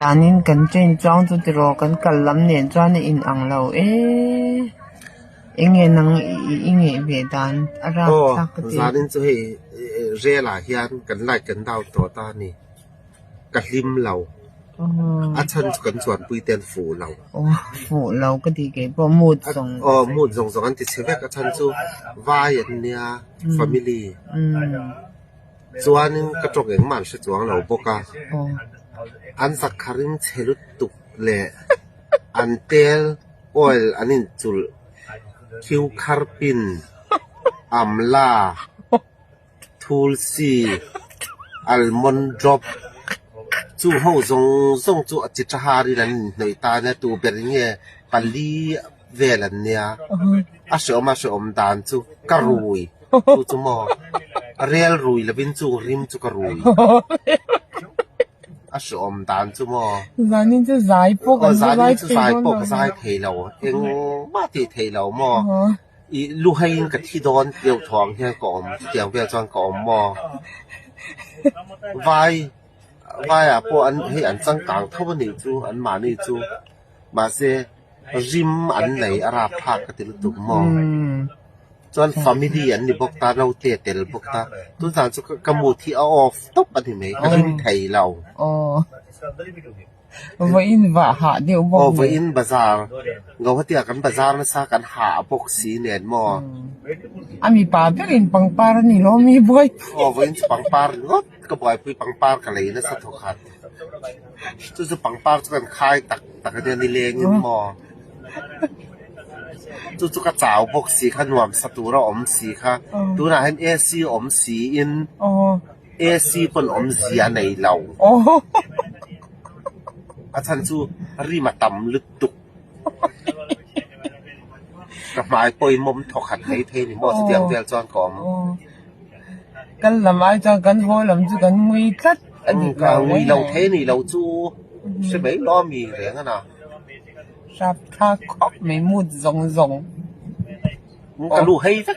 Tanin kan train chuang chu tiraw kan kal lam nen chuan a in ang lo ee enge nang i ngeih ve dan a rap thlak ka ti. Aw zanin chu hei rel ah hian kan light kan down tawh ta a ni ka hlim lo a chhan chu kan chuanpui te an fuh lo. Aw fuh lo ka ti kei pawh mood zawng. Aw mood zawng zawng an ti chhe vek a chhan chu vai an nia family. Chuanin ka tawng engmah an hre chuang lo bawk a, an zakharin chhe lutuk leh an tel oil an inchulh khiukhar pin, amla, thulsi, almond drop chu ho zawng zawng chu a chi tha harin an inhnawih ta nia tu ber nge pali vel an nia a hreawm a hreawm dan chu ka rui chu chu maw rel rui lovin chung rim chu ka rui a hreawm dan chu maw Zanin chu zai pawh kan zanin chu zai pawh ka zai thei lo engmah tih thei lo maw ih lu haiin ka thi dawn deuh thaw ang hian ka awm chutiang vel chuan ka awm maw vai vaiah pawh an hei an changkang tho a nih chu anmahni chu mahse. Rim an nei a rapthlak ka ti lutuk maw? Chuan family an ni bawk ta, naute a tel bawk ta. Tunah chu ka mood hi a off tawp a ni mai, ka rim thei lo. Vawiin vah hah deuh bawk nen. Vawiin bazar, Guwahati ah kan bazar nasa kan hah bawk si nen maw? A mipa berin pangpar a ni lo mi buaipui. Aw vawiin chu pangpar ringawt ka buaipui, pangpar ka lei nasa thawkhat. Chu chu pangpar chu kan khai tak tak a nia nilengin maw chu chu ka chau bawk si kha nuam sa tur a awm si kha tunah hian AC awm si in AC pawn awmzia a nei lo a chhan chu rim a tam lutuk ka hmai pawh i mawm thawk khat mai thei a ni maw chutiang vel chuan ka awm. Kan lam ai chuan kan haw lam chu kan ngui tlat a dik lo reng. Ngui lo thei a nih lo chu hre mai lo a mi reng a na. Hrap thlak khawp mai mood zawng zawng. Ka lu hei vek.